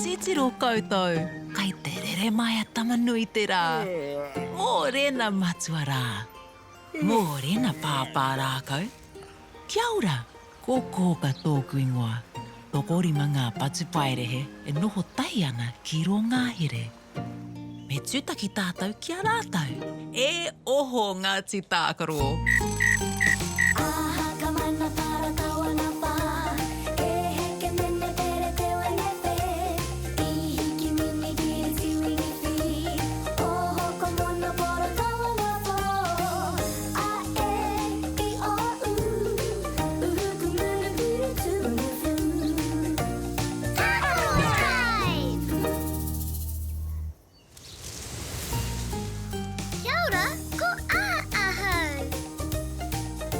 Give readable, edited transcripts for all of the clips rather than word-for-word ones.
Titiro koutou, kai te rere mai a Tama-nui-te-rā. Mōrena matua rā. Mōrena pāpā rākau. Kia ora, ko Kōka tōku ingoa. Tokorima ngā patupaiarehe e noho tahi ana ki rō ngahere. Me tūtaki tātou ki a rātou. E oho Ngāti Tākaro! Kia ora, ko A ahau.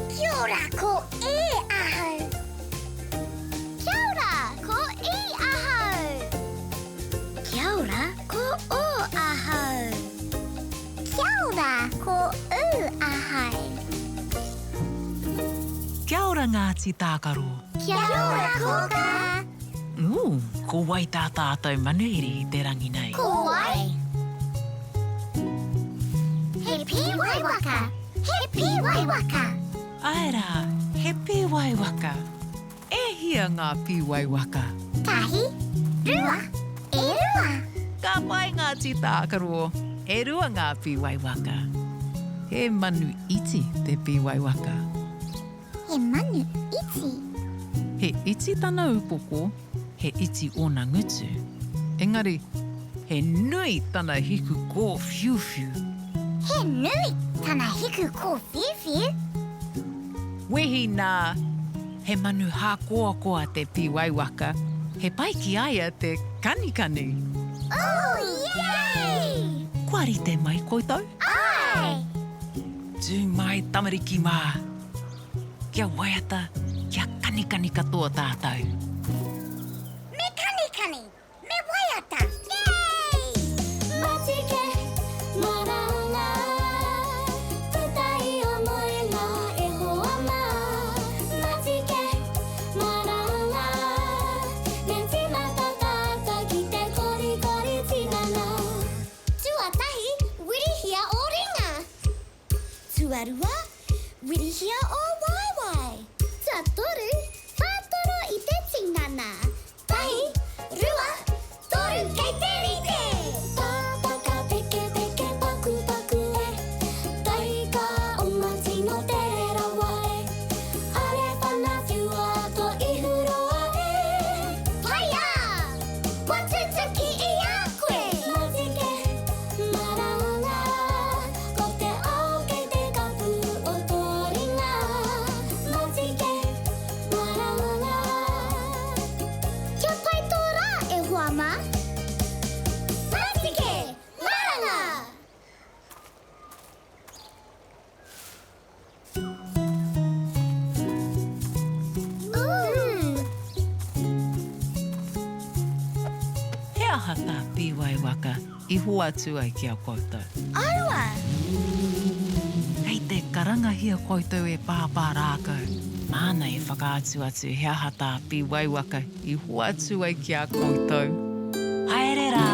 Kia ora, ko E ahau. Kia ora, ko I ahau. Kia ora, ko O ahau. Kia ora, ko U ahau. Kia ora Ngāti Tākaro. Kia ora Kōkā. Ooh, ko wai tā tātou manuhiri i te rangi nei? Ko wai? He pīwai waka! He pīwai waka! Āe rā, he pīwai waka. E hia ngā pīwai waka? Tahi, rua, e rua. Ka pai Ngāti Tākaro, e rua ngā pīwai waka. He manu iti te pīwai waka. He manu iti. He iti tana upoko, he iti ōna ngutu. Engari, he nui tana hiku kōwhiuwhiu. He nui tana hiku kōwhiuwhiu. Wehi nā, he manu hākoakoa te pīwaiwaka, he pai ki a ia te kanikani. Ooh, yay! Kua rite mai koutou? Āe! Tū mai tamariki mā! Kia waiata, kia kanikani katoa tātou. Me kanikani! Me waiata! Yay! Matike, maranga, puta i o moenga e hoa mā. Matike, maranga, me tīmata tātou ki te korikori tinana. Tuatahi, wirihia ō ringa. Tuarua, wirihia ō waewae. Tuatoru, whātoro i te tinana. Tahi, rua, toru kei te rite! Pāpaka peke peke paku paku e Taika oma tino tere rawa e Are whana whiua to ihu roa e Whaia! Kua tutuki i a koe! Matike, maranga, ko te ao kei te kapu o tō ringa Matike, maranga. Kia pai tō rā, e hoa mā! Matike, maranga! He aha tā Pīwai Waka i hoatu ai ki a koutou? Aua! Kei te karangahia koutou e Pāpā Rākau. Māna e whakaatu atu he aha tā Pīwai Waka i hoatu ai ki a koutou. Haere rā!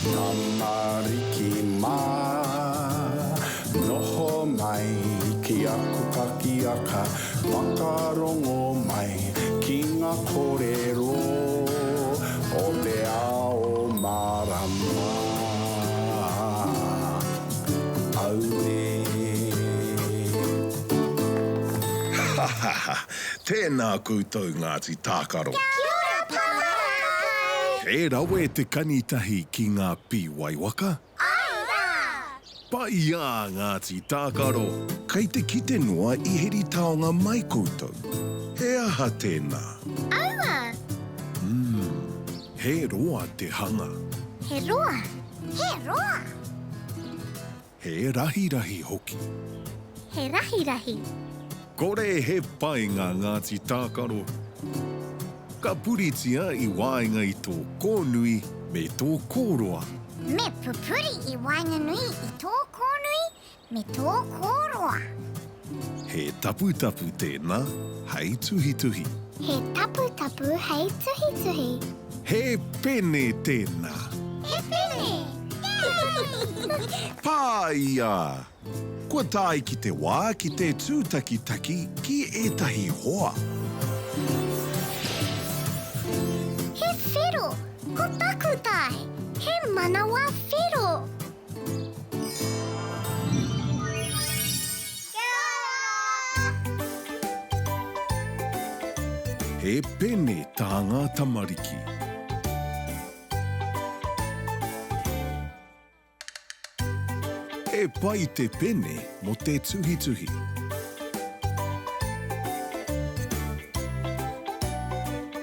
Tamariki mā, noho mai ki aku pakiaka, whakarongo mai ki ngā kōrero o te ao mārama. Auē. Ha ha ha! Tēnā koutou Ngāti Tākaro. Kia ora Papa Rākau! He rawe te kani tahi ki ngā pīwaiwaka. Āe rā! Paiā Ngāti Tākaro! Kei te kite noa i heri taonga mai koutou. He aha tēnā? Aua! Umm, he roa te hanga. He roa! He roa! He rahirahi hoki. He rahirahi. Kore he painga Ngāti Tākaro. Ka puritia i waenga i tō kōnui me tō kōroa. Me pupuri i waenganui i tō kōnui me tō kōroa. He taputapu tēnā hei tuhituhi. He taputapu hei tuhituhi. He pene tēnā. He pene! Pāia! Kua tae ki te wā ki te tūtakitaki ki ētahi hoa. He whero, ko taku tae, he manawa whero. Kia ora! He pene tā ngā tamariki. He pai te pene mō te tuhituhi.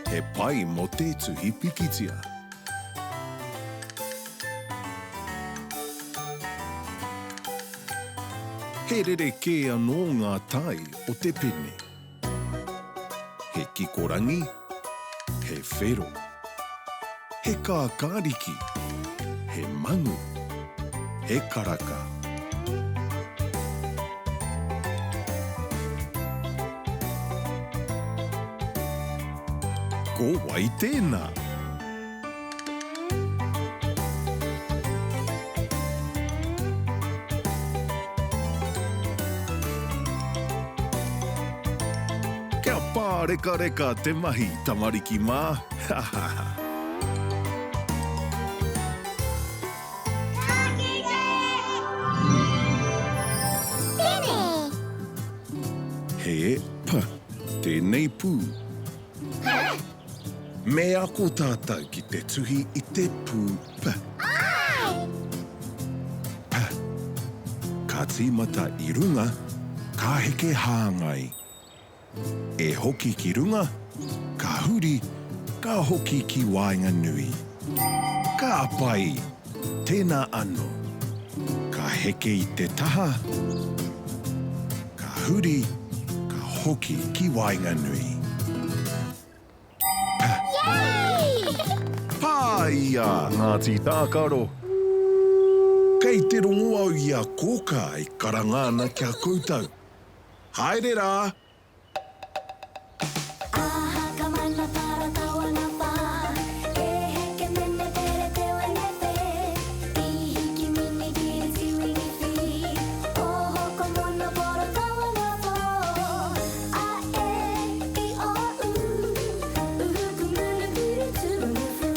He pai mō te tuhi pikitia. He rerekē anō ngā tae o te pene. He kikorangi, he whero. He kākāriki, he mangu, he karaka. Ko wai tēnā? Kia pārekareka te mahi, tamariki mā! Ha ha ha! Ka kite! Pene! He p tēnei pū. Me ako tātou ki te tuhi i te pū p. Āe! P. Ka tīmata i runga, ka heke hāngai. E hoki ki runga, ka huri, ka hoki ki waenganui. Ka pai! Tēnā anō. Ka heke i te taha, ka huri, ka hoki ki waenganui. Pāia! Ngāti Tākaro! Kei te rongo au i a Kōkā e karanga ana ki a koutou. Haere rā! Aha ka mana para tawana wha E heke mene pere te wene whe I hiki mini kiri tiwini whi Oho ko mono poro tawana who A e i o u Uhu ku munu piri tumu fu.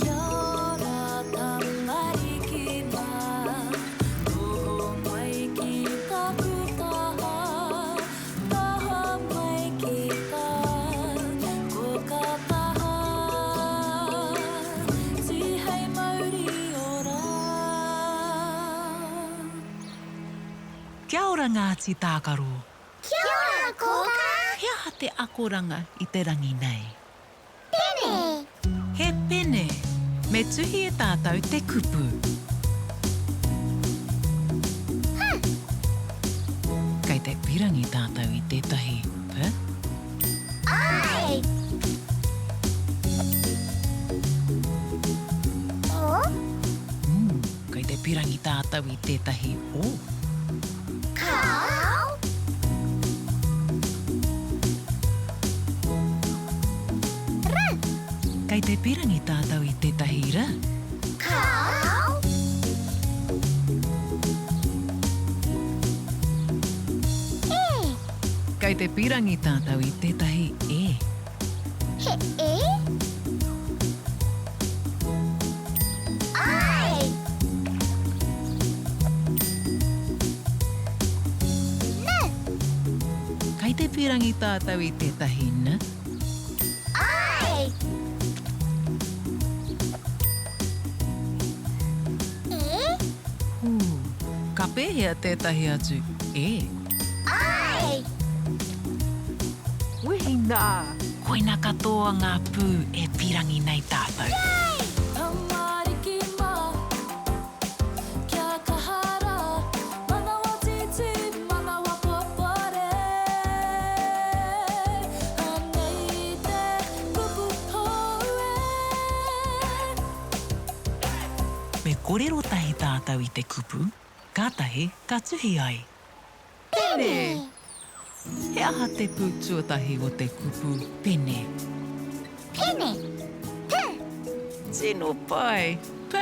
Kia ora tamariki mā, noho mai ki taku taha, taha mai ki tā koka taha, tihei mauri ora. Kia ora Ngāti Tākaro. Kia ora Kōkā. He aha te akoranga i te rangi nei? Pene. He pene. Me tuhi e tātou te kupu. Ha! Kei te pirangi tātou i tētahi p. Āe! O? Mm, kei te pirangi tātou i tētahi o. Kāo? R. Kei te pirangi tātou i tētahi r. Kāo? E. Kei te pirangi tātou i tētahi e. He e? Āe! N. Kei te pīrangi tātou i tētahi N? Āe! E. Ū, ka pēhea tētahi atu E? Āe! Wehi nā! Koina katoa ngā pū e pīrangi nei tātou. Yay! Tamariki mā, kia kaha rā, manawa tītī, manawa popore. Anei te kupu hou e. kōrero tahi tātou i te kupu, kātahi ka tuhi ai. Pene! He aha te pū tuatahi o te kupu pene? Pene! P! Tino pai! P!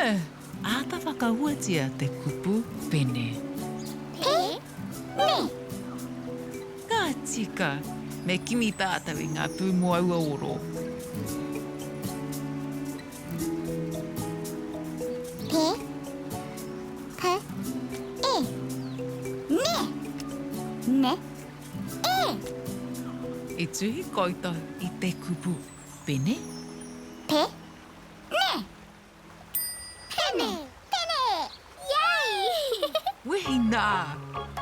Āta whakahuatia te kupu pene. P! Ne! Ka tika! Me kimi tātou i ngā pū mō aua oro. P, P, E. Ne! Ne! E! I tuhi koutou i te kupu pene? P, Ne! Pene! Pene! Yay! Wehi nā!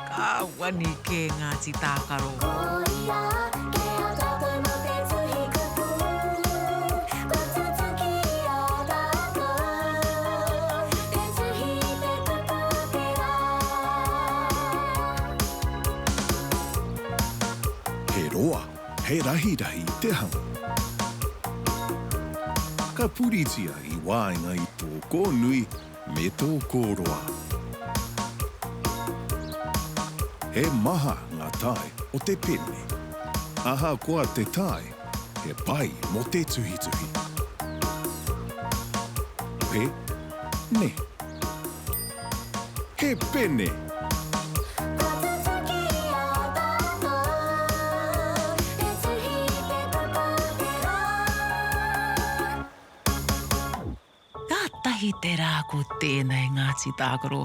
Ka wani kē Ngāti Tākaro. Koia ke a tātou mō te tuhi kupu Kua tutuki i a tātou Te tuhi i te kupu o te rā. He roa, he rahirahi te hanga. Ka puritia i waenga i tō kōnui me tō kōroa. He maha ngā tae o te pene. Ahakoa te tae, he pai mō te tuhituhi. Pe, ne. He pene! Kua tutuki i a tātou Te tuhi i te kupu o te rā. Kātahi te rā ko tēnei Ngāti Tākaro.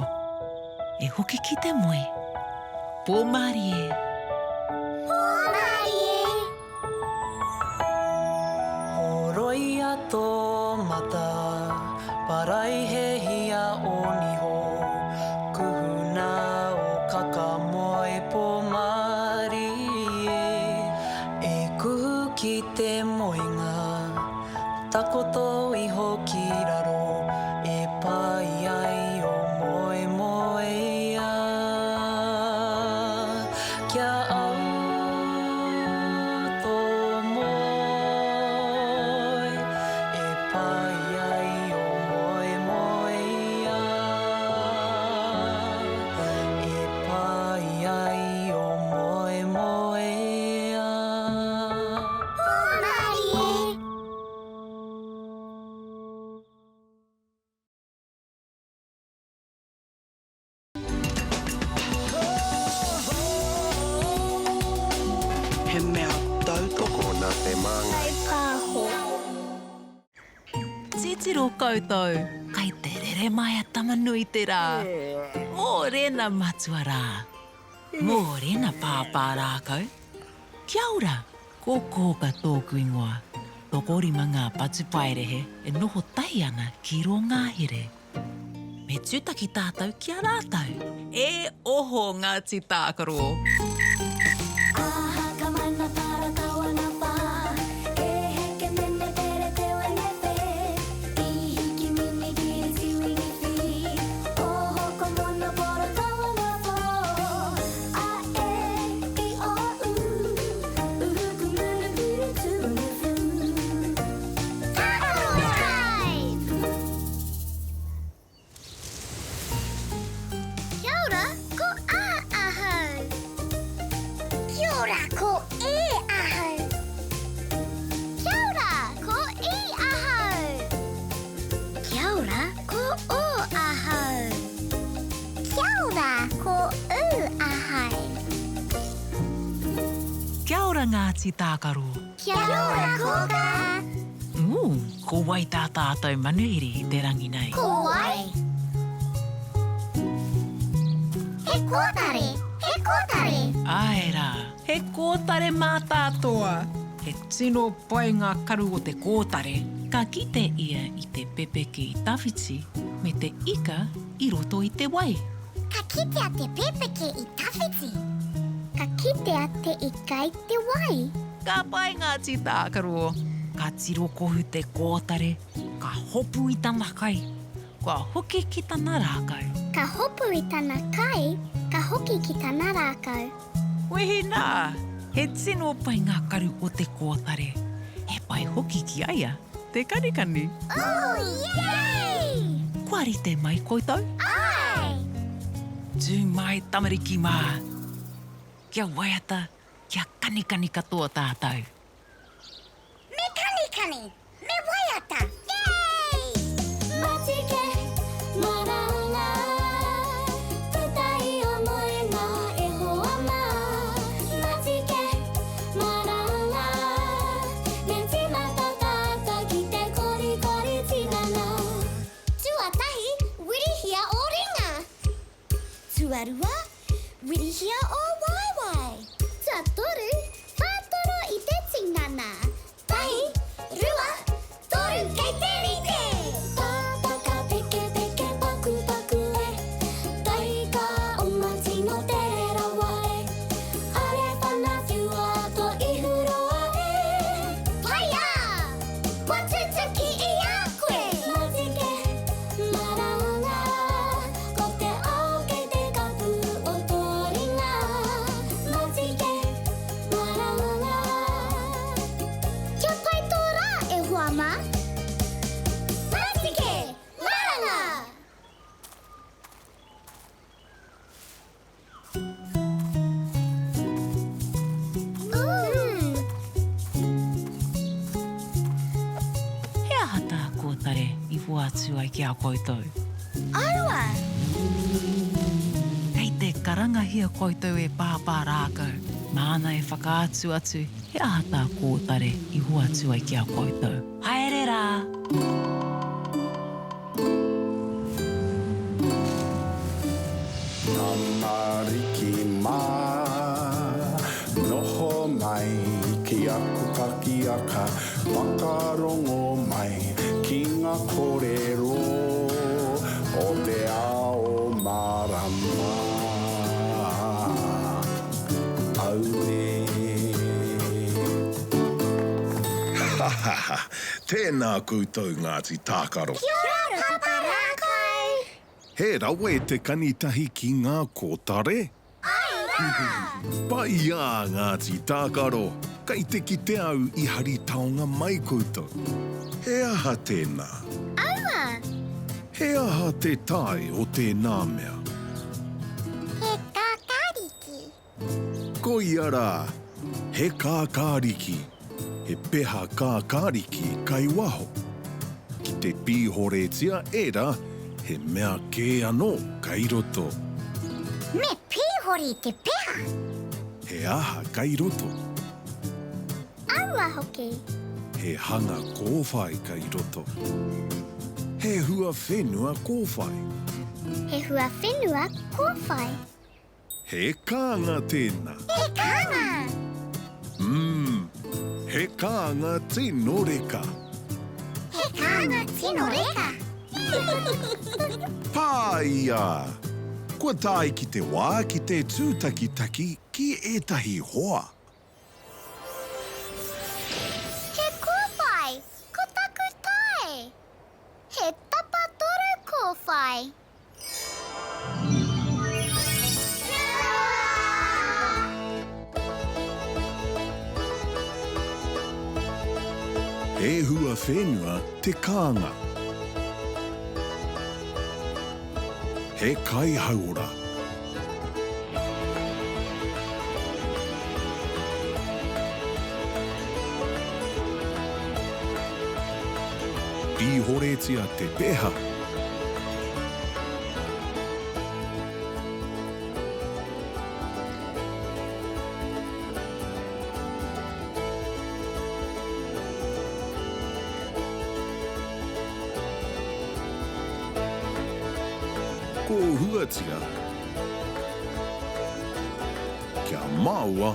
E hoki ki te moe. Pō mārie. Pō mārie! Horoia tō mata, paraihehia ō niho, kuhuna ō kaka moe pō mārie, e kuhu ki te moenga, takoto iho ki raro, e pai ai ō moemoeā. Kia au tō moe, e pai ai ō moemoeā. E pai ai ō moemoeā. Hōmarie! He mea tautoko nā te Māngai. Pāho. Titiro koutou, kai te rere mai a Tama-nui-te-rā. Mōrena matua rā. Mōrena pāpā rākau. Kia ora, ko Kōka tōku ingoa. Tokorima ngā patupaiarehe e noho tahi ana ki rō ngahere. Me tūtaki tātou ki a rātou. E oho Ngāti Tākaro! Aha ka mana para tawana pa E heke mene pere te wene pe I hiki mini kiri tiwini fi Oho ko mono poro tawana po A e i o u Uhu ku munu kiri tuwini fu Tākaro Time! Kia ora, ko A ahau. Kia ora, ko E ahau. Kia ora, ko I ahau. Kia ora, ko O ahau. Kia ora, ko U ahau. Kia ora Ngāti Tākaro. Kia ora, Kōkā. Ū, ko wai tā tātou manuhiri i te rangi nei? Ko wai? He kōtare! He kōtare! Āe rā, he kōtare mātātoa! He tino pai ngā karu o te kōtare. Ka kite ia i te pepeke i tawhiti me te ika i roto i te wai. Ka kitea te pepeke i tawhiti. Ka kitea te ika i te wai. Ka pai ngā tītākaro. Ka tirokohu te kōtare, ka hopu i tana kai, kua hoki ki tana rākau. Ka hopu i tana kai, ka hoki ki tana rākau. Wehi nā! He tino pai ngā karu o te kōtare. He pai hoki ki a ia te kanikani. Oh, yay! Kua rite mai koutou? Āe! Tū mai tamariki mā! Kia waiata, kia kanikani katoa tātou. Me kanikani, me waiata, yay! Matike, maranga, puta i o moenga e hoa mā. Matike, maranga, me tīmata tātou ki te korikori tinana. Tuatahi, wirihia ō ringa. Tuarua, wirihia ō waewae. Tuatoru, whātoro i te tinana. Tahi, rua, toru, kei te rite! Pāpaka pekepeke pakupaku e, Taika oma tino tere rawa e, Are whana whiua to ihu roa e. Pai ā! Kua tutuki i a koe! Matike, Maranga, ko te ao kei te kapu o tō ringa. Matike, maranga. Kia pai tō rā, e hoa mā! Matike, maranga! He aha tā Kōtare i hoatu ai ki a koutou? Aua! Kei te karangahia koutou e Pāpā Rākau, māna e whakaatu atu he aha tā Kōtare i hoatu ai ki a koutou. Haere rā! Tamariki mā, noho mai ki aku pakiaka, whakarongo mai ki ngā kōrero o te ao mārama. Auē. Ha ha ha! Tēnā koutou Ngāti Tākaro. Kia ora Papa Rākai! He rawe te kanitahi ki ngā kōtare? Āe rā! Pai ā Ngāti Tākaro, kei te kite au i hari taonga mai koutou. He aha tēnā? Aua! He aha te tae o tēnā mea? He kākāriki. Koia rā, he kākāriki, he peha kākāriki kai waho. Ki te pīhoretia ērā, he mea kē anō kai roto. Me pīhore te peha. He aha kai roto? Aua hoki. He hanga kōwhai kai roto. He hua whenua kōwhai. He hua whenua kōwhai. He kānga tēnā. He kānga! Umm, he kānga tino reka. He kānga tino reka. Pāia! Kua tae ki te wā ki te tūtakitaki ki ētahi hoa. He kōwhai, ko taku tae. He tapatoru kōwhai. He hua whenua te kānga. He kai hauora. Pīhoretia te peha. Kōhuatia kia maoa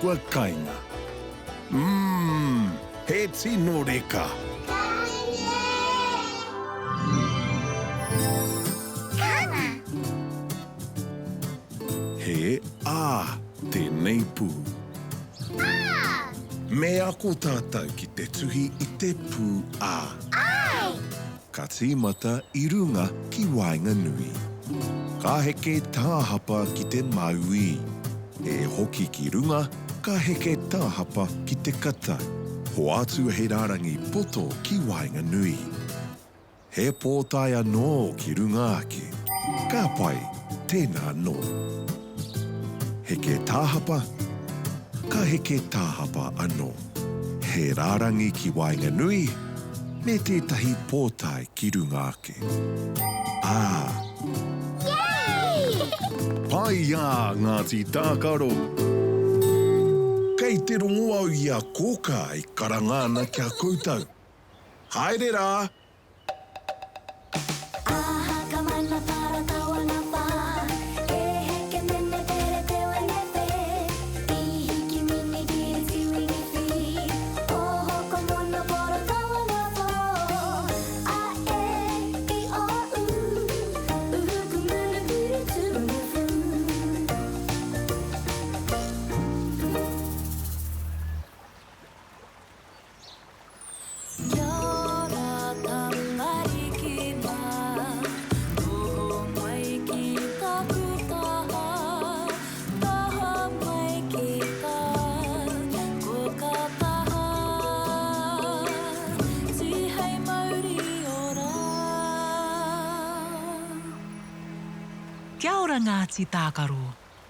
kua kainga. Umm, he tino reka! He ā tēnei pū. Me ako tātou ki te tuhi i te pū ā. Ka tīmata i runga ki waenganui. Ka heke tāhapa ki te mauī. E hoki ki runga, ka heke tāhapa ki te katau. Hoatu he rārangi poto ki waenganui. He pōtae anō ki runga ake. Ka pai, tēnā anō. Heke tāhapa, ka heke tāhapa anō. He rārangi ki waenganui, me tētahi pōtae ki runga ake. Ā. Yay! Pai ā, Ngāti Tākaro! Kei te rongo au i a Kōkā e karanga ana ki a koutou. Haere rā! Aha ka mana para tawana pa E heke mene pere te wene pe I hiki mini piri tiwini fi Oho ko mono poro tawana po A e i o u Uhu ku munu piri tumu fu. Kia ora tamariki mā, noho mai ki taku taha, taha mai ki tā koka taha, tihei mauri ora. Kia ora Ngāti Tākaro.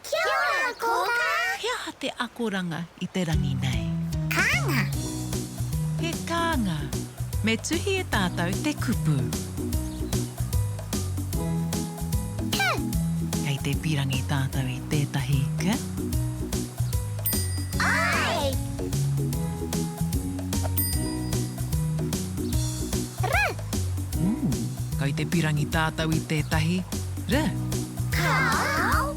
Kia ora Kōkā! He aha te akoranga i te rangi nei? Kānga. He kānga. Me tuhi e tātou te kupu. K. Kei te pīrangi tātou i tētahi k. I. R. Ooh, kei te pīrangi tātou i tētahi r. Kāo.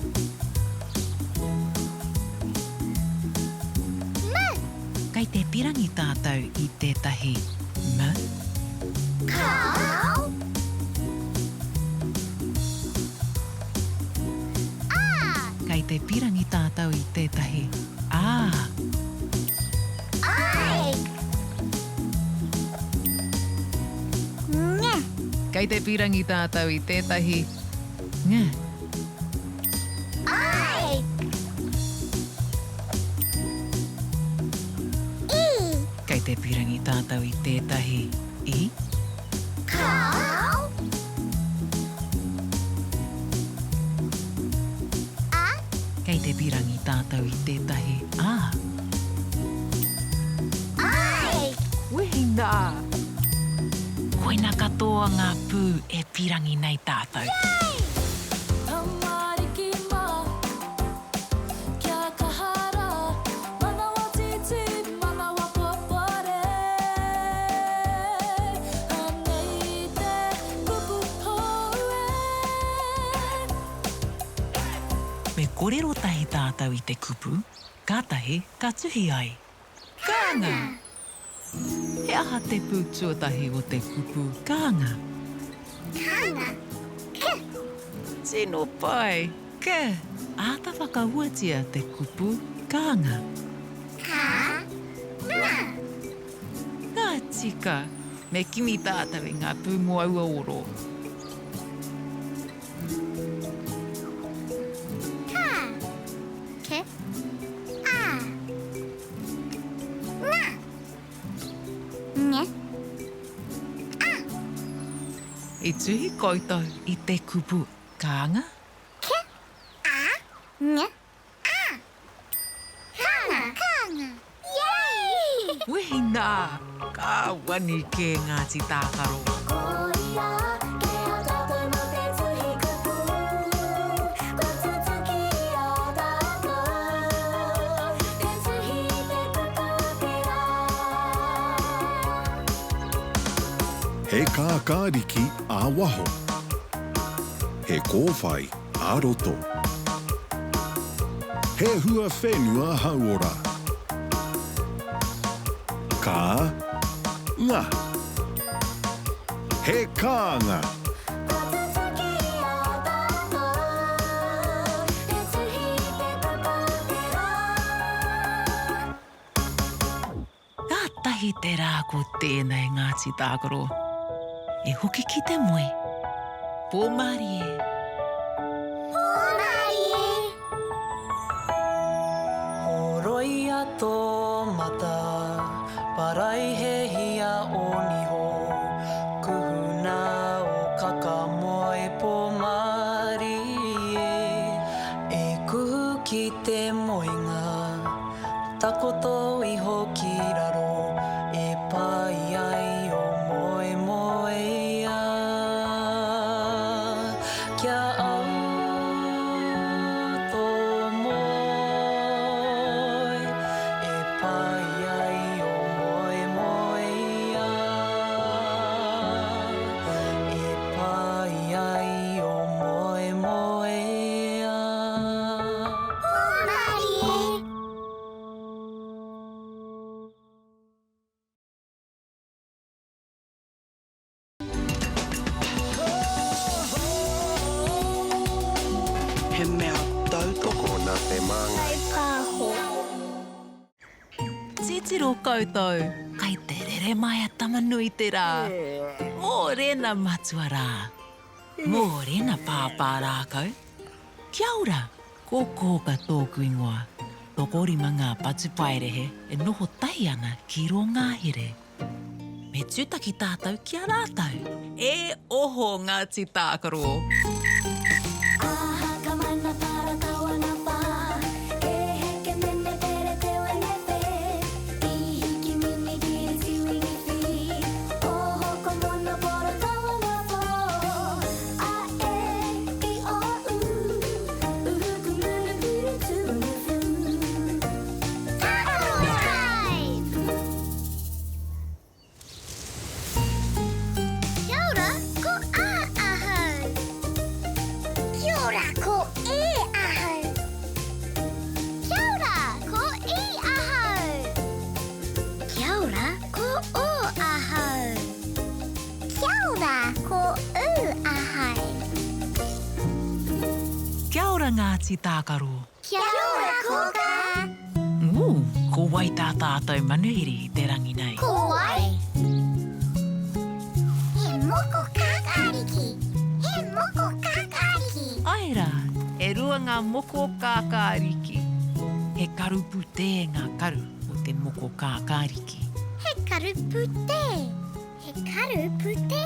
M. Kei te pirangi tātou i tētahi m. Kāo. A. Kei te pirangi tātou i tētahi a. I. Ng. Kei te pirangi tātou i tētahi ng. I. I. Kei te pirangi tātou i tētahi i. Kāo. A. Kei te pirangi tātou i tētahi a. I. Wehi nā! Koina katoa ngā pū e pirangi nei tātou. Yay! Tamariki mā, kia kaha rā, manawa tītī, manawa popore. Anei te kupu hou e. Me korero tahi tātou i te kupu, kātahi ka tuhi ai. Kānga! He aha te pū tuatahi o te kupu kānga? Kānga. K. Tino pai! K. Āta whakahuatia te kupu kānga. Kā. Nga. Ka tika! Me kimi tātou i ngā pū mō aua oro. Ka. K. A. Nga. Nge. A. I tuhi koutou i te kupu kānga? K A Ng A. Kānga. Kānga. Yay! Wehi nā! Ka wani kē Ngāti Tākaro. Ko ia ke a tātou mō te tuhi kupu, kua tutuki i a tātou te tuhi i te kupu o te rā. He kākāriki ā-waho. He kōwhai ā-roto. He huawhenua hauora. Kā nga. He kānga. Kua tutuki i a tātou te tuhi i te kupu o te rā. Kātahi te rā ko tēnei Ngāti Tākaro. E hoki ki te moe. Pō mārie. Pō mārie. Horoia tō mata, paraihehia ō niho, kuhuna. Takoto iho ki raro e pai ai o moemoeā. Kia au tō moe e pai ai o moemoeā. E pai ai o moemoeā. Hūmarie! He mea tautoko nā Te Māngai. Kaipāho. Titiro koutou, kai te rere mai a Tama-nui-te-rā. Mōrena matua rā. Mōrena pāpā rākau. Kia ora! Ko Kōka tōku ingoa. Tokorima ngā patupaiarehe e noho tahi ana ki rō ngahere. Me tūtaki tātou ki a rātou. E oho Ngāti Tākaro! Aha ka mana para tawana pa E heke mene pere te wene pe I hiki mini kiri tiwini fi Oho ko mono poro tawana po A e i o u Uhu ku munu kuru tuunu fu Tākaro Drive! Kia ora, ko A ahau. Kia ora, ko E ahau. Kia ora, ko I ahau. Kia ora, ko O ahau. Kia ora, ko U ahau. Kia ora Ngāti Tākaro. Kia ora Kōkā. Ooh, ko wai tā tātou manuhiri i te rangi nei? Ko wai? He moko kākāriki! He moko kākāriki! Āe rā, e rua ngā moko kākāriki. He karu pūtē ngā karu o te moko kākāriki. He karu pūtē! He karu pūtē!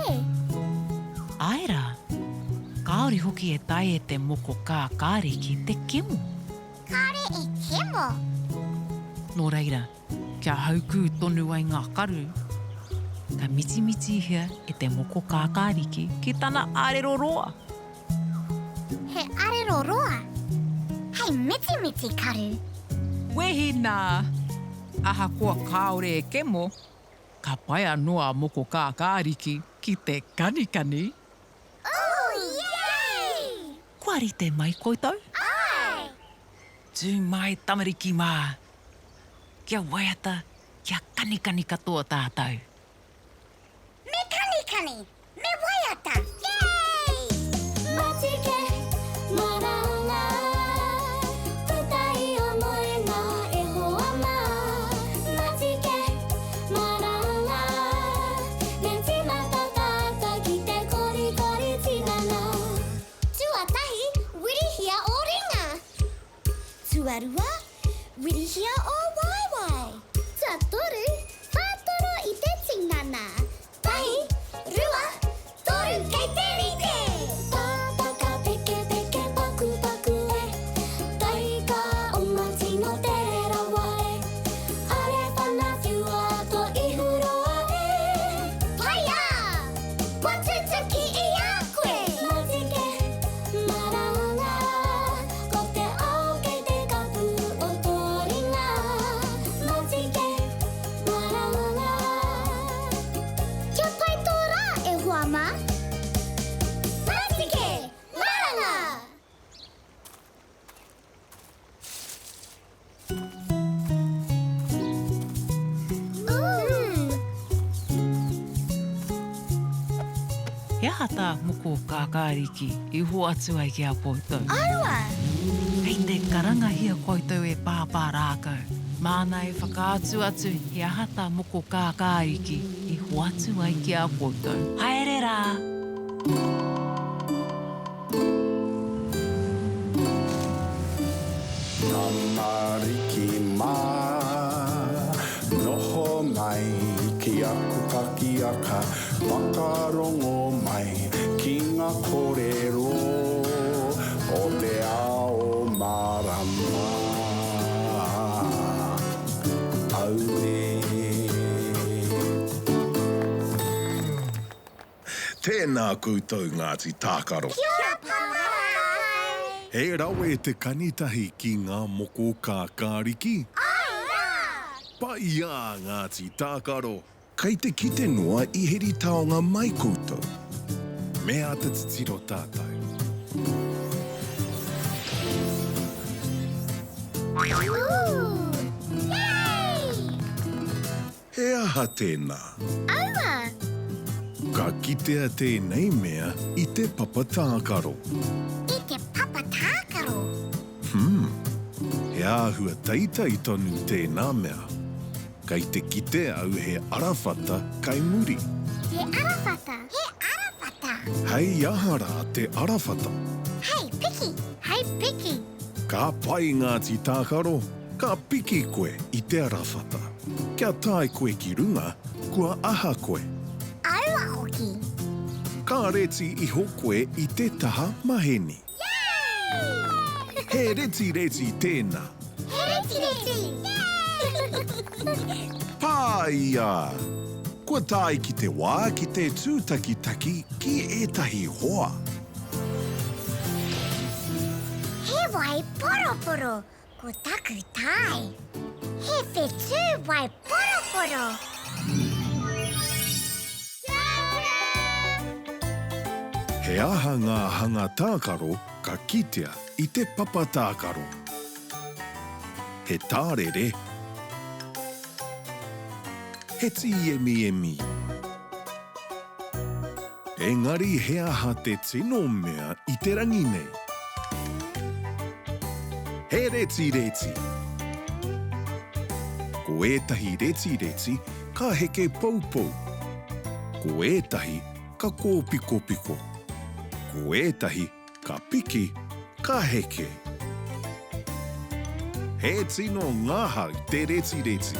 Āe rā, kāore hoki e taea e te moko kākāriki te kemo. Kāre e kemo. Nō reira, kia haukū tonu ai ngā karu, ka mitimitihia e te moko kākāriki ki tana arero roa. He arero roa. Hei mitimiti karu. Wehi nā! Ahakoa kāore e kemo, ka pai anō a Moko Kākāriki ki te kanikani. Ooh, yay! Kua rite mai koutou? Āe! Tū mai tamariki mā! Kia waiata, kia kanikani katoa tātou. Me kanikani! Me waiata! Yay! Matike, maranga, puta i o moenga e hoa mā. Matike, maranga, me tīmata tātou ki te korikori tinana. Tuatahi, wirihia ō ringa. Tuarua, wirihia ō waewae. Tuatoru, whātoro i te tinana. Tahi, rua, toru, kei te rite! Pāpaka pekepeke pakupaku e, Taika oma tino tere rawa e, Are whana whiua to ihu roa e. Paia! Kua tutuki i a koe! Matike, maranga, ko te ao kei te kapu o tō ringa. Matike, maranga. Kia pai tō rā, e hoa mā! Matike, maranga! He aha tā Moko Kākāriki i hoatu ai ki a koutou? Aua! Kei te karangahia koutou e Pāpā Rākau. Māna e whakaatu atu he aha tā Moko Kākāriki i hoatu ai ki a koutou. Haere rā! Tamariki mā, noho mai ki aku pakiaka, whakarongo mai ki ngā kōrero o te ao mārama. Tēnā koutou Ngāti Tākaro. Kia ora Papa Rākau! He rawe te kanitahi ki ngā moko kākāriki. Āe rā! Paiā Ngāti Tākaro! Kei te kite noa i heri taonga mai koutou. Me āta titiro tātou. Ooh! Yay! He aha tēnā? Aua! Ka kitea tēnei mea i te papa tākaro. I te papa tākaro? Hmm. He āhua teitei tonu tēnā mea. Kei te kite au he arawhata kai muri. He arawhata? He arawhata. Hei aha rā te arawhata? Hei piki! Hei piki! Ka pai Ngāti Tākaro, ka piki koe i te arawhata. Kia tae koe ki runga, kua aha koe? Aua hoki! Ka reti iho koe i te taha maheni. Yay! He retireti tēnā. He retireti! Yay! Pāia! Kua tae ki te wā ki te tūtakitaki ki ētahi hoa. He wai poroporo ko taku tae. He whetū wai poroporo. He aha ngā hanga tākaro ka kitea i te papa tākaro? He tārere, he tīemiemi. Engari he aha te tino mea i te rangi nei? He retireti! Ko ētahi retireti ka heke poupou. Ko ētahi ka kōpikopiko. Ko ētahi ka piki, ka heke. He tino ngahau te retireti.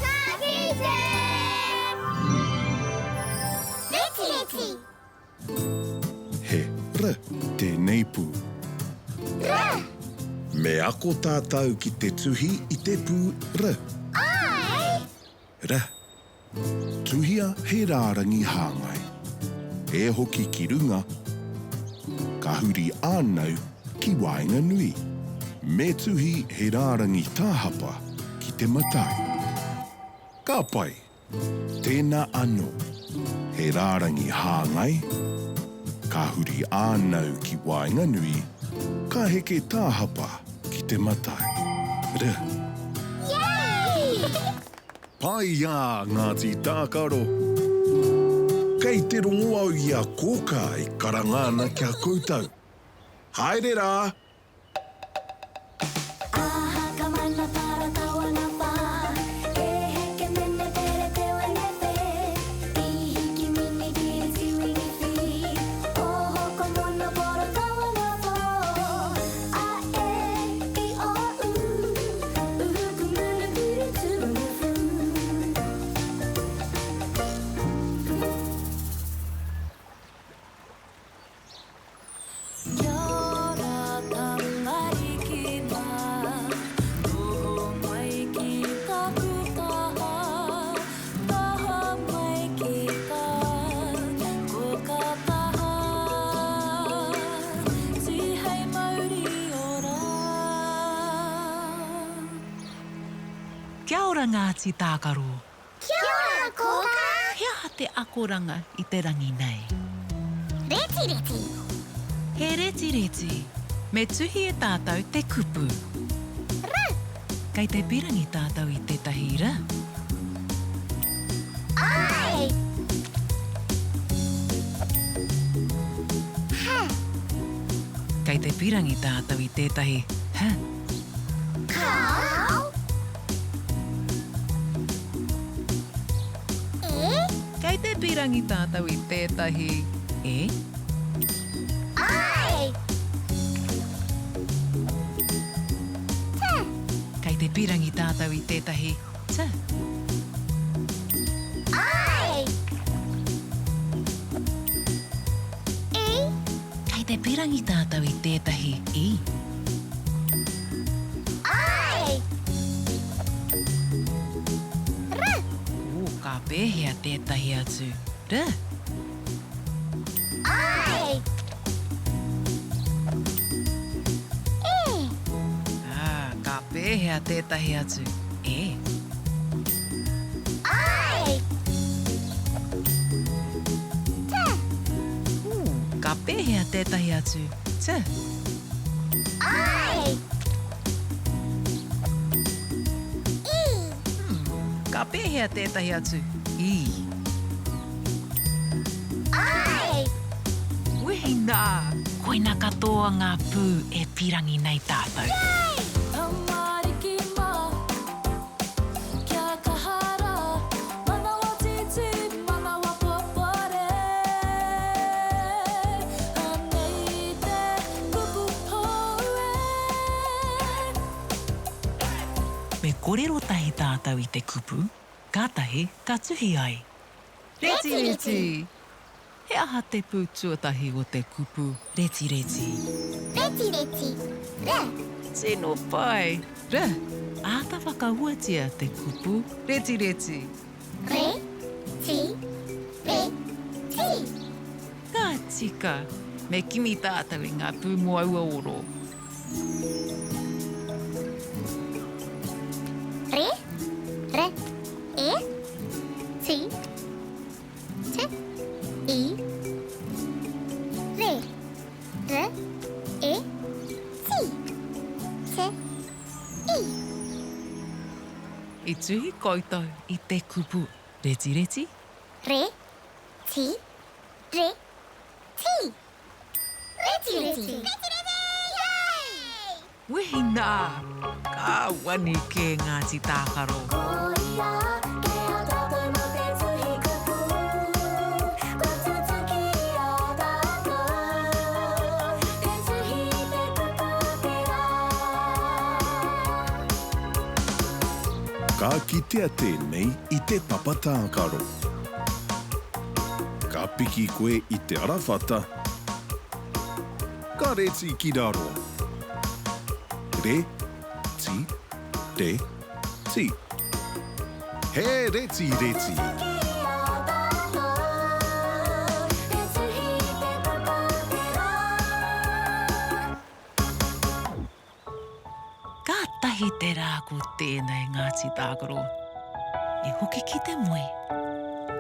Ka kite! Retireti! He r tēnei pū. R! Me ako tātou ki te tuhi i te pū r. Āe! R. Tuhia he rārangi hāngai. E hoki ki runga, ka huri ānau ki waenganui. Me tuhi he rārangi tāhapa ki te matau. Ka pai! Tēnā anō, he rārangi hāngai, ka huri ānau ki waenganui, ka heke tāhapa ki te matau. R. Yay! Pai ā Ngāti Tākaro! Kei te rongo au i a Kōkā e karanga ana ki a koutou. Haere rā! Kia ora tamariki mā, noho mai ki taku taha, taha mai ki tā koka taha, tihei mauri ora. Kia ora Ngāti Tākaro. Kia ora Kōkā! He aha te akoranga i te rangi nei? Retireti! He retireti. Me tuhi e tātou te kupu. R. Kei te pirangi tātou i tētahi r. I. H. Kei te pirangi tātou i tētahi h. Kāo. E. Kei te pīrangi tātou i tētahi e. I. T. Kei te pīrangi tātou i tētahi t. I. E. Kei te pīrangi tātou i tētahi i. pēhea tētahi atu r? Āe! E! Ā, ka pēhea tētahi atu e? Āe! T! Ū, ka pēhea tētahi atu t? Āe! I! Ka pēhea tētahi atu i? Āe! Wehi nā! Koina katoa ngā pū e pīrangi nei tātou. Yay! Tamariki mā, kia kaha rā, manawa tītī, manawa popore. Anei te kupu hou e. Me korero tahi tātou i te kupu, kātahi ka tuhi ai. Retireti! He aha te pū tuatahi o te kupu retireti? Retireti, re. Tino pai! Re. Āta whakahuatia te kupu retireti. Re, ti, re, ti. Ka tika! Me kimi tātou i ngā pū mō aua oro. Re, re, e, ti, te, i, re, r, e, ti, te, i. I tuhi koutou i te kupu retireti? Re, ti, re, ti. Retireti! Retireti! Yay! Wehi nā! Ka wani kē Ngāti Tākaro. Ko ia ke a tātou mō te tuhi kupu, kua tutuki i a tātou te tuhi i te kupu o te rā. Ka kitea tēnei i te papa tākaro. Ka piki koe i te arawhata, ka reti ki raro. Re, ti, re, ti. He reti reti! Kātahi te rā ko tēnei Ngāti Tākaro. E hoki ki te moe.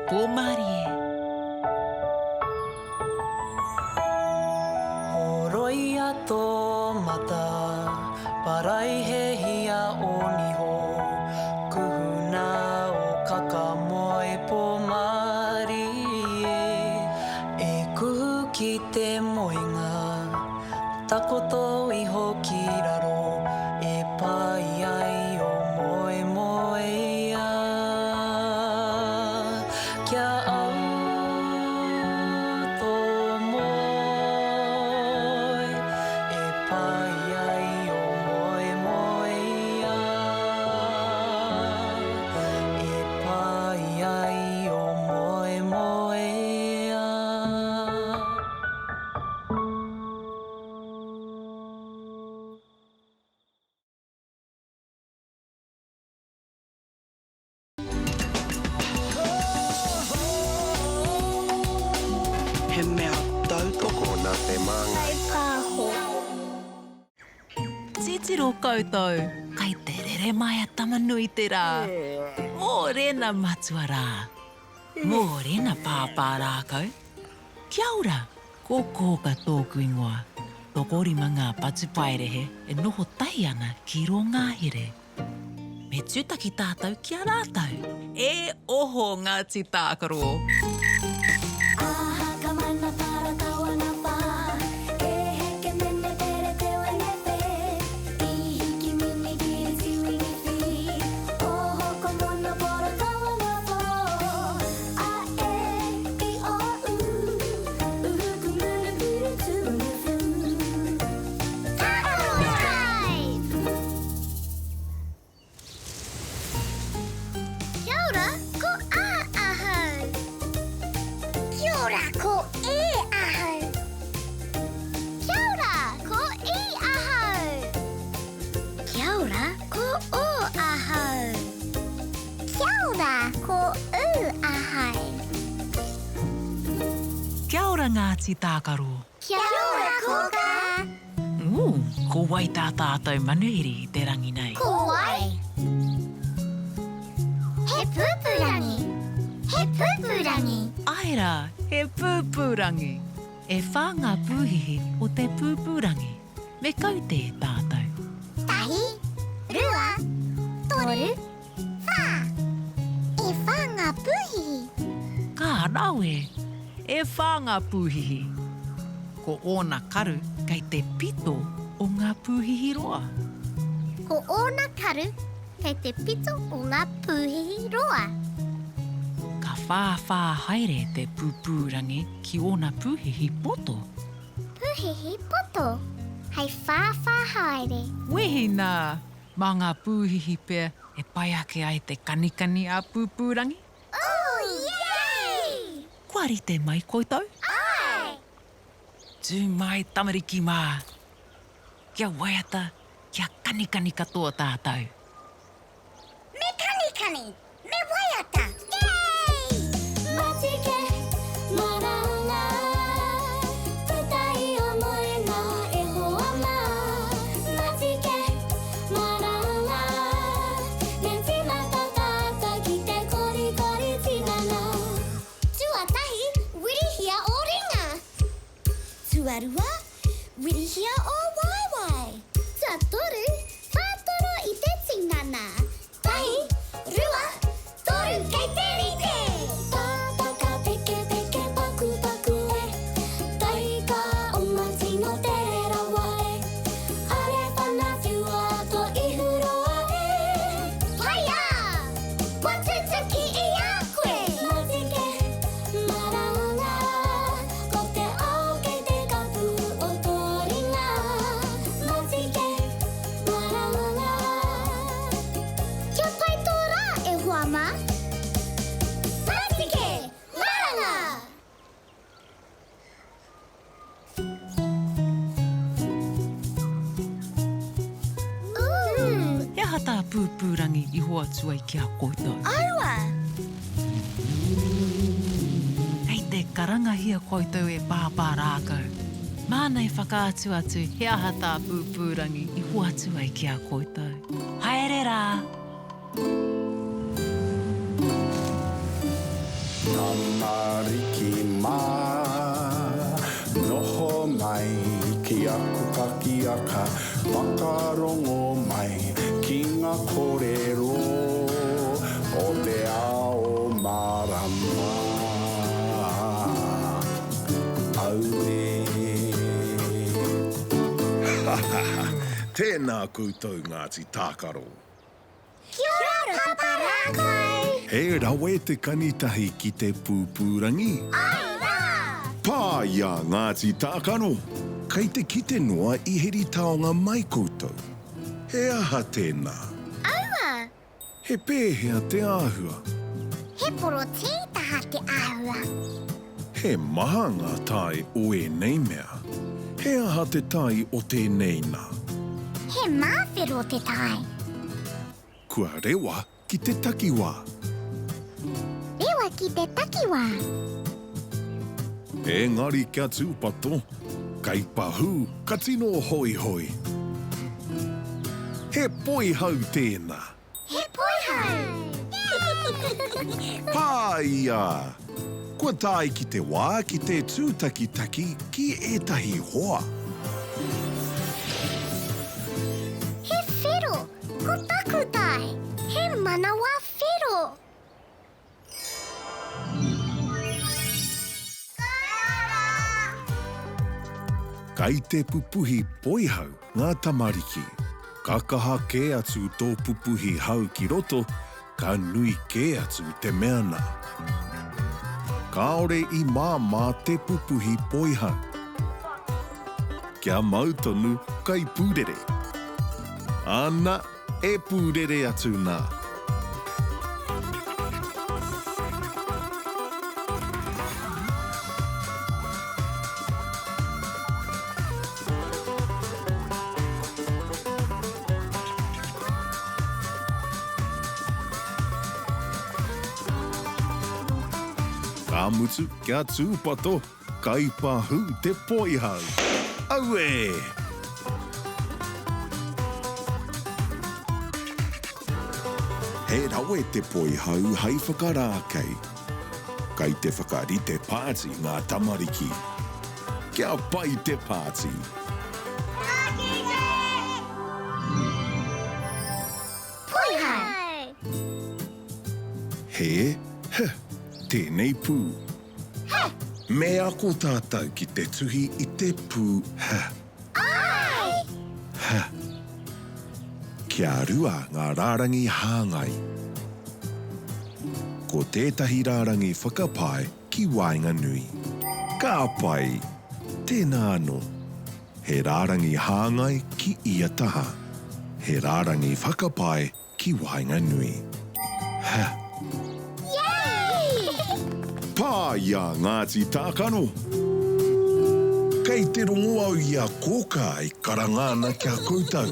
Pō mārie. Horoia tō mata, paraihehia ō niho, kuhuna ō kaka moe pō mārie. E kuhu ki te moenga, Takoto iho ki raro e pai ai o moemoeā. Kia au tō moe e pai ai o moemoeā. E pai ai o moemoeā. He mea tautoko nā te Māngai. Pāho. Titiro koutou, kai te rere mai a Tama-nui-te-rā. Mōrena matua rā. Mōrena pāpā rākau. Kia ora! Ko Kōka tōku ingoa. Tokorima ngā patupaiarehe e noho tahi ana ki rō ngahere. Me tūtaki tātou ki a rātou. E oho Ngāti Tākaro! Aha ka mana para tawana pa E heke mene pere te wene pe I hiki mini kiri tiwini fi Oho ko mono poro tawana po A e i o u Uhu ku munu piri tuunu fu Tākaro Drive! Kia ora, ko A ahau. Kia ora, ko E ahau. Kia ora, ko I ahau. Kia ora, ko O ahau. Kia ora, ko U ahau. ora Ngāti Tākaro! Kia ora Kōkā! Ooh, ko wai tā tātou manuhiri i te rangi nei? Ko wai? He pūpūrangi! He pūpūrangi! Āe rā, he pūpūrangi! E whā ngā pūhihi o te pūpūrangi. Me kaute e tātou. Tahi, rua, toru, whā. E whā ngā pūhihi. Ka rawe! E whā ngā pūhihi. Ko ōna karu kei te pito o ngā pūhihi roa. Ko ōna karu kei te pito o ngā pūhihi roa. Ka whāwhā haere te pūpūrangi ki ōna pūhihi poto. Pūhihi poto, hei whāwhā haere. Wehi nā! Mā ngā pūhihi pea e pai ake ai te kanikani a Pūpūrangi? Ooh, yay! Kua rite mai koutou? Āe! Tū mai tamariki mā! Kia waiata, kia kanikani katoa tātou! Me kanikani! Me waiata! Yay! Matike, maranga, puta i o moenga e hoa mā. Matike, maranga, me tīmata tātou ki te korikori tinana. Tuatahi, wirihia ō ringa. Tuarua, wirihia ō waewae. Tuatoru, whātoro i te tinana. Tahi, rua, toru, kei te rite! Tātaka peke peke paku paku e Taika oma tino tere rawa e Are whana whiua to ihu roa e Whaia! Kua tutuki i a koe! Matike, maranga, ko te ao kei te kapu o tō ringa. Matike, maranga. Kia pai tō rā, e hoa mā! Matike, maranga! Ooh! He aha tā Pūpūrangi i hoatu ai ki a koutou? Aua! Kei te karangahia koutou e Pāpā Rākau. Māna e whakaatu atu he aha tā Pūpūrangi i hoatu ai ki a koutou. Haere rā! Tamariki mā, noho mai ki aku pakiaka, whakarongo mai ki ngā kōrero o te ao mārama. Auē. Tēnā koutou Ngāti Tākaro. Kia ora Papa Rākai! He rawe te kanitahi ki te pūpūrangi. Āe rā! Pā i a Ngāti Tākaro! Kei te kite noa i heri taonga mai koutou. He aha tēnā? Aua! He pēhea te āhua? He porotītaha te āhua. He maha ngā tae o ēnei mea. He aha te tae o tēnei nā? He māwhero te tae. Kua rewa ki te takiwā. Rewa ki te takiwā. Engari kia tūpato, kei pahū ka tino hoihoi. He poihau tēnā. He poihau! Pāia! Kua tae ki te wā ki te tūtakitaki ki ētahi hoa. He whero, ko taku tae, he manawa whero. Kai te pupuhi poihau ngā tamariki. Ka kaha kē atu tō pupuhi hau ki roto, ka nui kē atu te mea nā. Kāore i māmā te pupuhi poihau. Kia mau tonu kai pūrere. Ana, E pūrere atu nā. Ka mutu, kia tūpato! Kaipahū te poihau. Auē! He rawe te poihau hei whakarākei. Kei te whakarite pāti ngā tamariki. Kia pai te pāti! Ka kite! Poihau! He, h, tēnei pū. H! Me ako tātou ki te tuhi i te pū h. Āe! H. Kia rua ngā rārangi hāngai. Ko tētahi rārangi whakapae ki waenganui. Ka pai! Tēnā anō. He rārangi hāngai ki ia taha. He rārangi whakapae ki waenganui. H. Yay! Pā i a Ngāti Tākaro! Kei te rongo au i a Kōkā e karanga ana ki a koutou.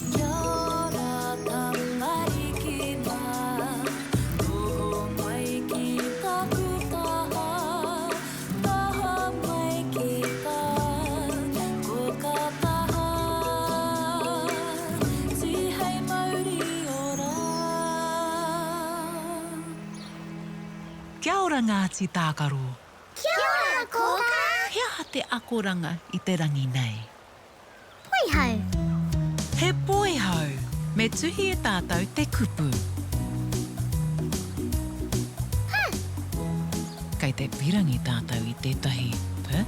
Kia ora tamariki mā, noho mai ki taku taha, taha mai ki tā koka taha, tihei mauri ora. Kia ora Ngāti Tākaro. Kia ora Kōkā! He aha te akoranga i te rangi nei? Poihau. He poihau. Me tuhi e tātou te kupu. Huh. Kei te pirangi tātou i tētahi p.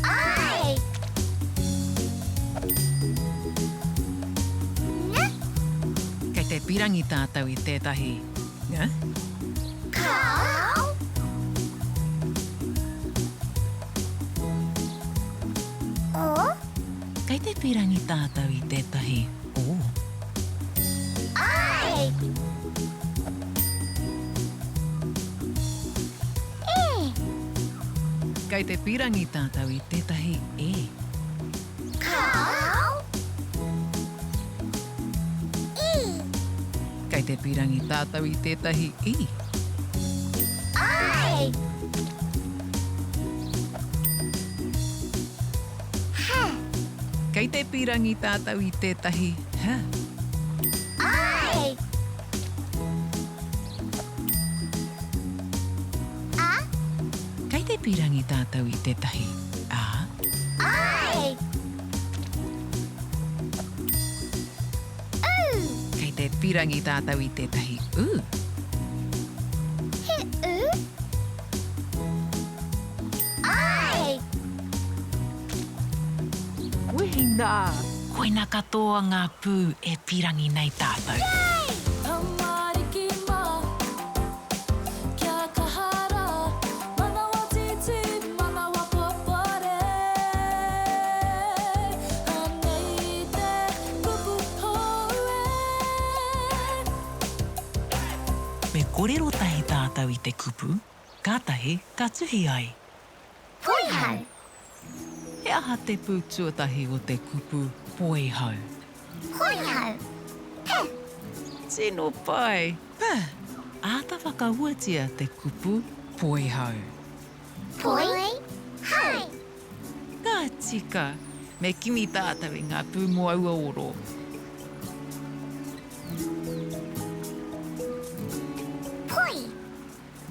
Ai! N. Kei te pirangi tātou i tētahi ng. Kāo. O. Kei te pīrangi tātou i tētahi o. Ai! E. Kei te pīrangi tātou i tētahi e. Kāo. I. Kei te pīrangi tātou i tētahi i. Ai! H. Kei te pīrangi tātou i tētahi h. Ai! A. Kei te pīrangi tātou i tētahi a. Ai! U. Kei te pīrangi tātou i tētahi u. He u. Ai! Wehi nā! Koina katoa ngā pū e pīrangi nei tātou. Yay! Tamariki mā, kia kaha rā, manawa tītī, manawa popore. Anei te kupu hou e. Me korero tahi tātou i te kupu, kātahi ka tuhi ai. Poihau. He aha te pū tuatahi o te kupu poihau? Poihau. P. Tino pai! P. Āta whakahuatia te kupu poihau. Poi. Hau. Ka tika! Me kimi tātou i ngā pū mō aua oro. Poi.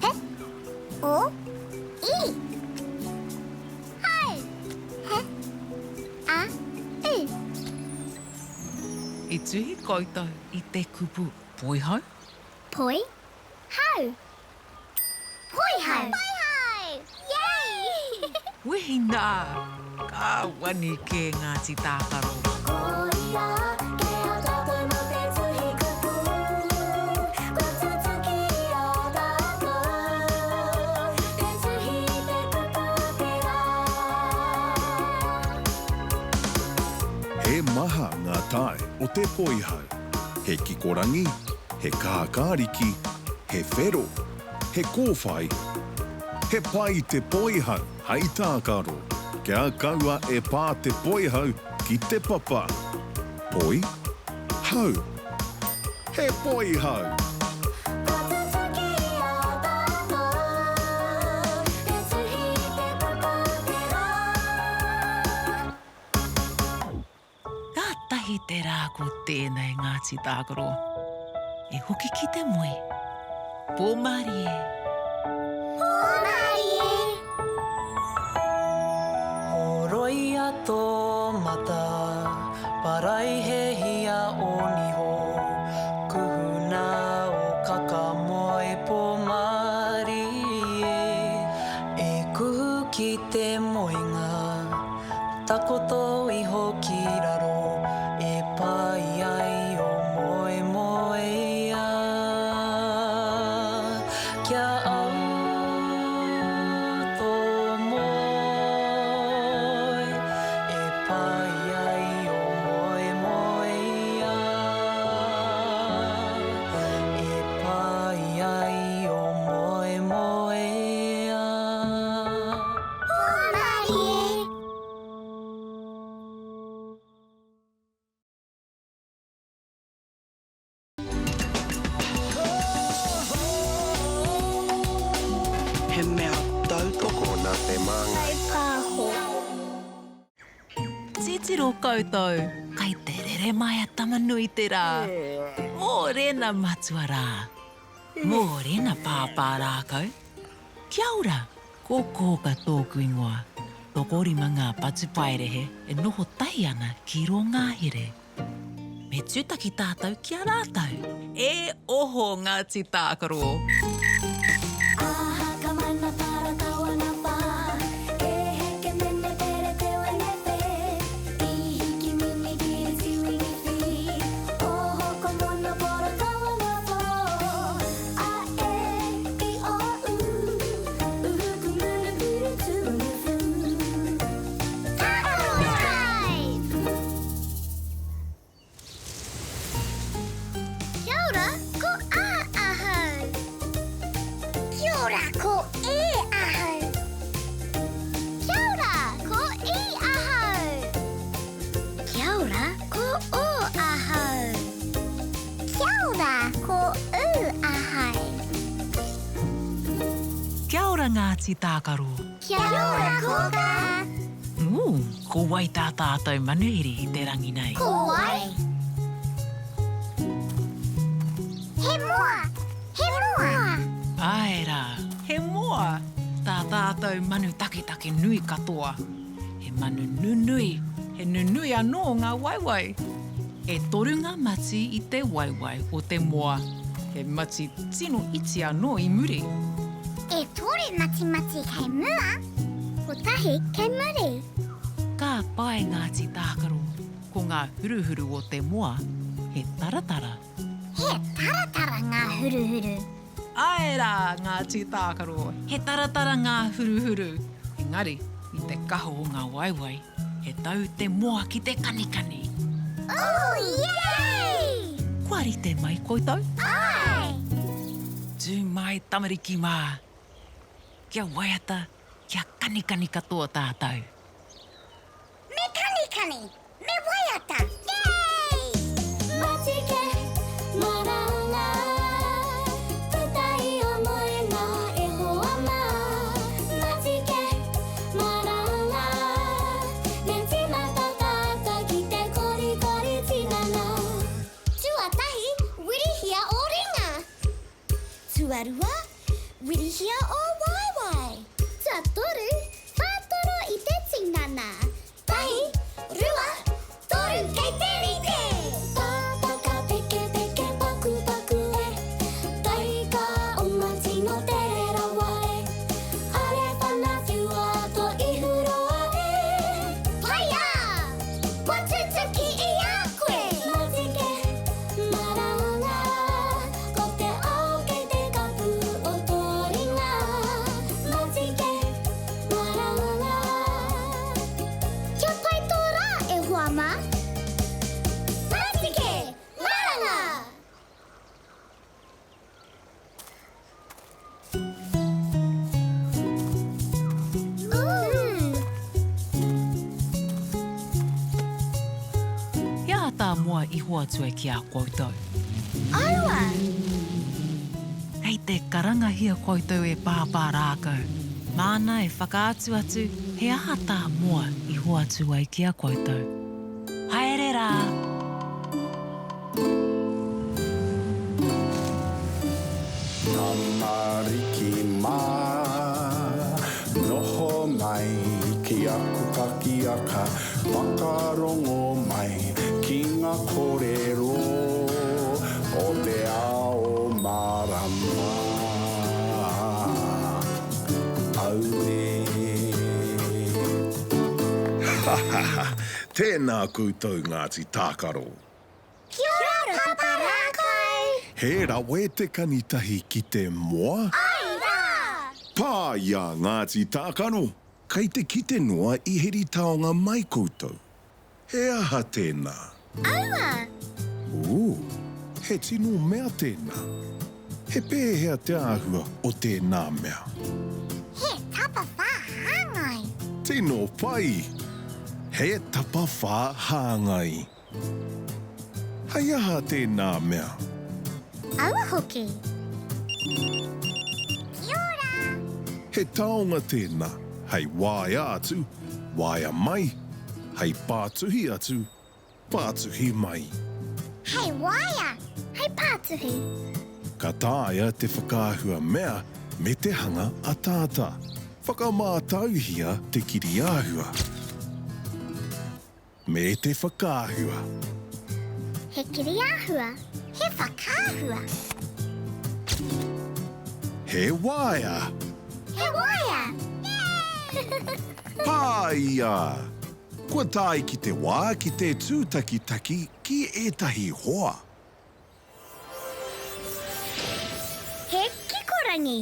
P. O. I. Hau. H. A. U. I tuhi koutou i te kupu poihau? Poi. Hau. Poihau! Poihau! Yay! Wehi nā! Ka wani kē Ngāti Tākaro. Koia kē a tātou mō te tuhi kupu, kua tutuki i a tātou. Te tuhi i te kupu tae o te poihau? He kikorangi, he kākāriki, he whero, he kōwhai, He pai te poihau hei tākaro. Kia kaua e pā te poihau ki te papa. Poi? Hau. He poihau! Kua tutuki i a tātou, te tuhi i te puta o te rā. Kātahi te rā ko tēnei Ngāti Tākaro. E hoki ki te moe. Pō mārie. Pō mārie. Horoia tō mata, paraihehia ō niho, kuhuna ō kaka moe pō mārie. E kuhu ki te moenga. Takoto iho ki raro e pai ai o moemoeā. Kia au tō moe e pai ai o moemoeā. E pai ai o moemoeā. Hōmarie! He mea tautoko nā te Māngai. Pāho. Titiro koutou, kai te rere mai a Tama-nui-te-rā. Mōrena matua rā. Mōrena pāpā rākau. Kia ora! Ko Kōka tōku ingoa. Tokorima ngā patupaiarehe e noho tahi ana ki rō ngahere. Me tūtaki tātou ki a rātou. E oho Ngāti Tākaro! Aha ka mana para tawana pa E heke mene pere te wene pe I hiki mini kiri tiwini fi Oho ko mono poro tawana po A e i o u Uhu ku munu puru tu unu fu Tākaro Time! Kia ora, ko A ahau. Kia ora, ko E ahau. Kia ora, ko I ahau. Kia ora, ko O ahau. Kia ora, ko U ahau. Kia ora Ngāti Tākaro. Kia ora Kōkā. Ū, ko wai tā tātou manuhiri i te rangi nei? Ko wai? He moa! He moa! Āe rā, he moa! Tā tātou manu taketake nui katoa. He manu nunui, he nunui anō ngā waewae. E toru ngā mati i te waewae o te moa. He mati tino iti anō i muri. E toru matimati kei mua, kotahi kei muri. Ka pai ngā tī tākaro, ko ngā huruhuru o te moa, he taratara. He taratara ngā huruhuru. Āe rā, ngā tī tākaro, he taratara ngā huruhuru. Engari, i te kaha o ngā waewae, he tau te moa ki te kanikani. Ooh, yay! Kua rite mai koutou? Āe! Tū mai tamariki mā! Kia waiata, kia kanikani katoa tātou. Me kanikani! Me waiata! Yay! Matike, maranga, tetahi o moenga e hoa ma. Matike, maranga, me timata tata ki te korikori tinana. Tuatahi, wirihia o ringa. Tuarua, wirihia o waewae. Tuatoru, whātoro i te tinana. Tahi, rua, toru kei te rite! Pāpaka peke peke paku paku e Taika oma tino tere rawa e Are whana whiua to ihu roa e Paia! Kua tutuki i a koe! Matike, maranga, ko te ao kei te kapu o tō ringa. Matike, He aha tā Moa i hoatu ai ki a koutou? Aua! Kei te karangahia koutou e Pāpā Rākau. Māna e whakaatu atu he aha tā Moa i hoatu ai ki a koutou. Haere rā! Tamariki mā, noho mai ki aku kakiaka, whakarongo mai ki ngā kōrero o te ao mārama. Auē. Ha ha ha! Tēnā koutou Ngāti Tākaro! Kia ora Papa Rākau! He rawe te kanitahi ki te moa? Ae rā! Pā i a Ngāti Tākaro! Kei te kite noa i heri taonga mai koutou. He aha tēnā? Aua! Ooh, he tino mea tēnā. He pēhea te āhua o tēnā mea? He tapawhā hāngai. Tino pai! He tapawhā hāngai. Hei aha tēnā mea? Aua hoki. Kia ora! He taonga tēnā hei waea atu, waea mai, hei pātuhi atu, pātuhi mai. Hei waea, hei pātuhi. Ka taea te whakaahua mea me te hanga ataata. Whakamātauhia te kiriāhua. Me te whakaahua. He kiriāhua, he whakaahua. He waea. He waea! Pāia! Kua tae ki te wā ki te tūtakitaki ki ētahi hoa. He kikorangi.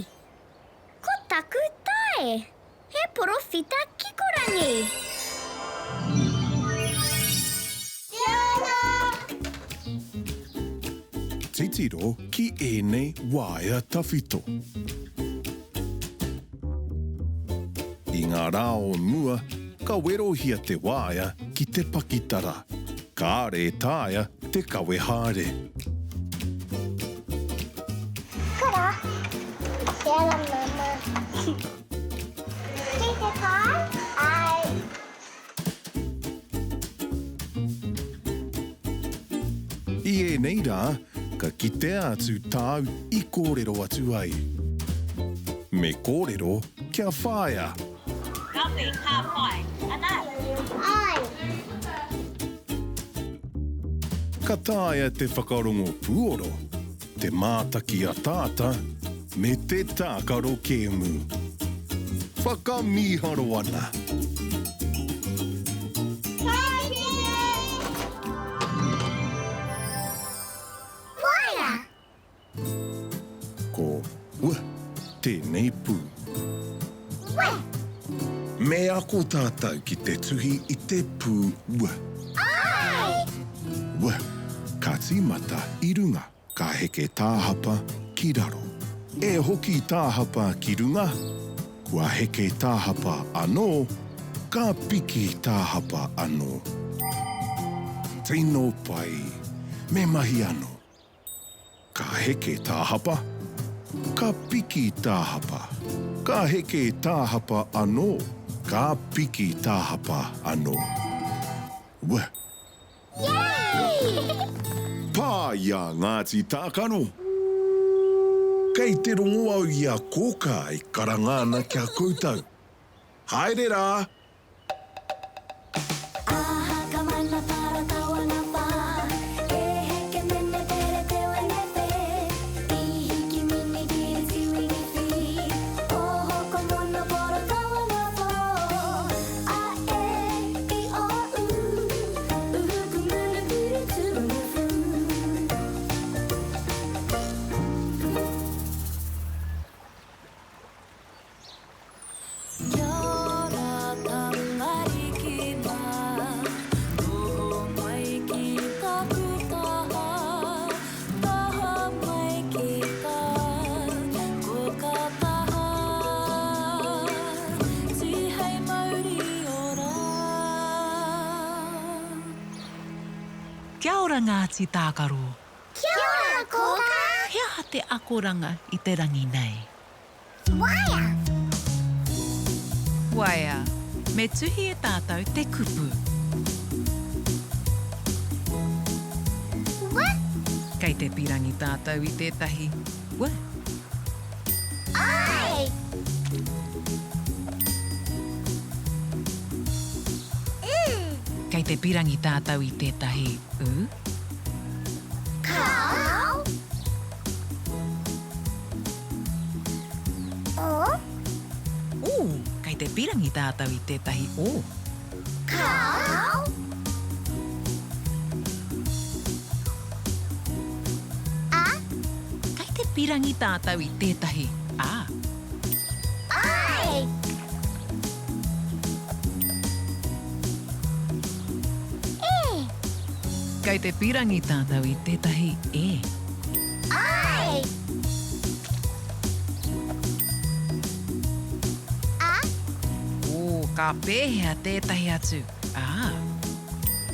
Ko taku tae. He porowhita kikorangi. Kia ora! Titiro ki ēnei waea tawhito. I ngā rā o mua, ka werohia te waea ki te pakitara. Kāre e taea te kawe haere. Kara, Kia ora mama. Kei te pai? Ai. I ēnei rā, ka kitea atu tāu i kōrero atu ai. Me kōrero kia whāia. Kawhe, ka pai. Ana. Ai. Ka taea te whakarongo puoro, te mātaki ataata, me te tākaro kēmu. Whakamīharo ana! Waea! Ko w tēnei pū. W. Me ako tātou ki te tuhi i te pū w. Āe! W. Ka tīmata i runga, ka heke tāhapa ki raro. E hoki tāhapa ki runga, kua heke tāhapa anō, ka piki tāhapa anō. Tino pai! Me mahi anō. Ka heke tāhapa, ka piki tāhapa, ka heke tāhapa anō, ka piki tāhapa anō. W. Yay! Pā i a Ngāti Tākaro. Kei te rongo au i a Kōkā e karanga ana ki a koutou. Haere rā! ora Ngāti Tākaro! Kia ora Kōkā! He aha te akoranga i te rangi nei? Waea! Waea. Me tuhi e tātou te kupu. W. Kei te pirangi tātou i tētahi W. I. U. Kei te pirangi tātou i tētahi U. Kāo. O. Ū, kei te pirangi tātou i tētahi O. Kāo. A. Kei te pirangi tātou i tētahi A. I. E. Kei te pirangi tātou i tētahi E. I. A. Ō, ka pēhea tētahi atu A?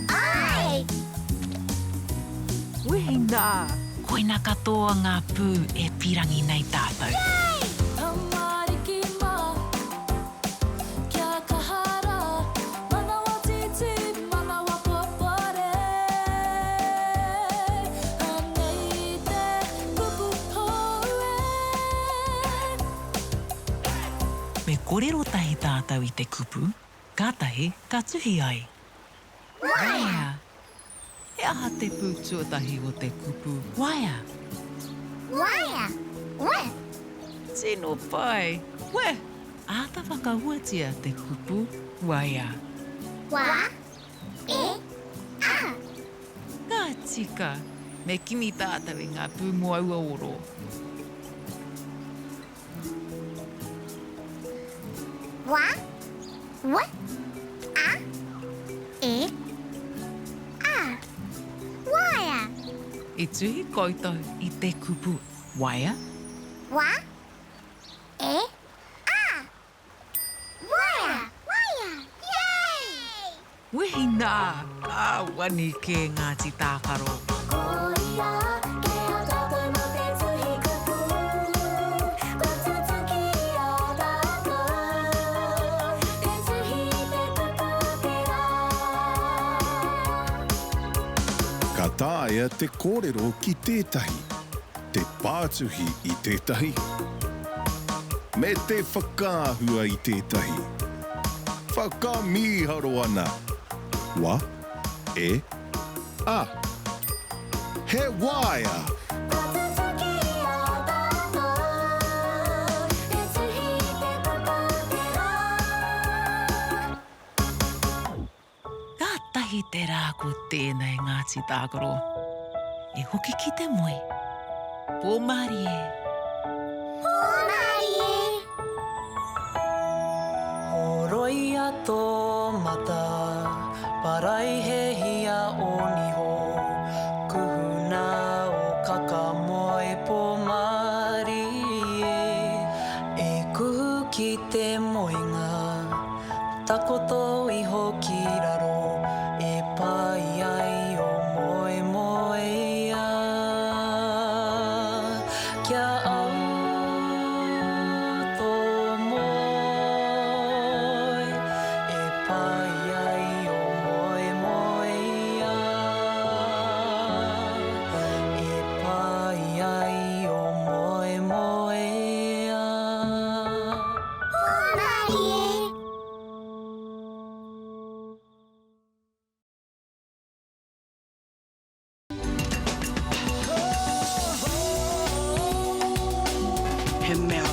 I. Wehi nā! Koina katoa ngā pū e pirangi nei tātou. Yay! Tamariki mā, kia kaha rā, manawa tītī, manawa popore. Anei te kupu hou e. Me korero tahi tātou i te kupu, kātahi ka tuhi ai. Waea! He aha te pū tuatahi o te kupu waea? Waea! We! Tino pai! We! Āta whakahuatia te kupu waea. Wa, e, a. Ka tika! Me kimi tātou i ngā pū mō aua oro. Wa, w, a, e, a. Waea. I tuhi koutou i te kupu waea? Wa, e, a. Waea! Waea! Yay! Wehi nā! Ka wani kē Ngāti Tākaro. Koia kē a tātou mō te tuhi kupu, kua tutuki i a tātou te tuhi i te kupu o te rā. Ka taea te kōrero ki tētahi, te pātuhi i tētahi, me te whakaahua i tētahi. Whakamīharo ana! Wa, e, a. He waea! Kua tutuki i a tātou te tuhi i te kupu o te rā. Kātahi te rā ko tēnei Ngāti Tākaro. E hoki ki te moe. Pō mārie. Pō mārie. Horoia tō mata, paraihehia ō niho, kuhuna ō kaka moe pō mārie. E kuhu ki te moenga, Takoto iho ki raro e pai ai o moemoeā. Kia au tō moe e pai ai o moemoeā. E pai ai o moemoeā. Hōmarie! He mea